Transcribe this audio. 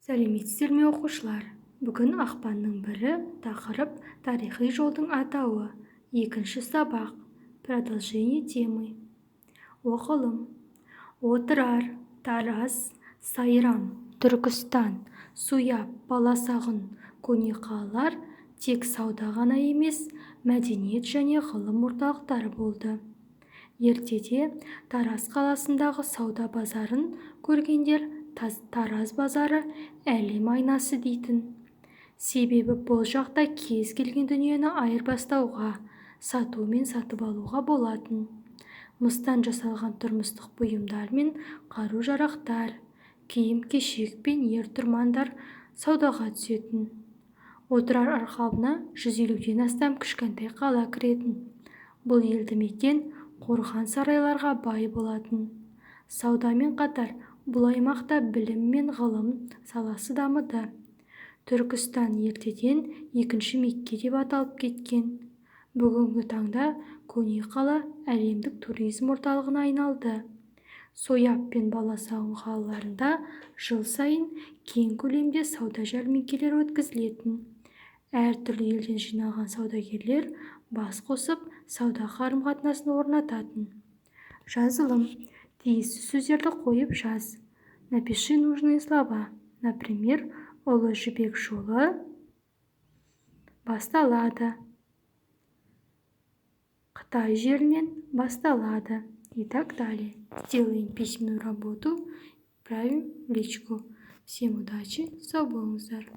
Сәлеметсіздер ме, оқушылар! Бүгін ақпанның 1-і. Тақырып: «Тарихи жолдың атауы», екінші сабақ, продолжение темы. Оқылым. Отырар, Тараз, Сайрам, Түркістан, Суяб, Баласағұн көне қалалар тек сауда ғана емес, мәдениет және ғылым орталықтары болды. Ертеде Тараз қаласындағы сауда базарын көргендер «Тараз базары – әлем айнасы» дейтін. Себебі бұл жақта кез келген дүниені айырбастауға, сату мен сатып алуға болатын. Мыстан жасалған тұрмыстық бұйымдар мен қару-жарақтар, киім-кешек пен ер-тұрмандар саудаға түсетін. Отырар алқабына 150-ден астам кішкентай қала кіретін. Бұл елді мекен қорған, сарайларға бай болатын. Саудамен қатар бұл аймақта білім мен ғылым саласы дамыды. Түркістан ертеден екінші Мекке деп аталып кеткен. Бүгінгі таңда көне қала әлемдік туризм орталығына айналды. Сояб пен Баласағұн қалаларында жыл сайын кең көлемде сауда жәрмеңкелері өткізілетін. Әртүрлі елден жиналған саудагерлер бас қосып, сауда қарым-қатынасын орнататын. Жазылым. Тиісті сөздерді қойып жаз. Напиши нужные слова. Например, Ұлы Жібек жолы басталады, Қытай жерінен басталады и так далее. Сделаем письменную работу, отправим в личку. Всем удачи, сау болыңыздар!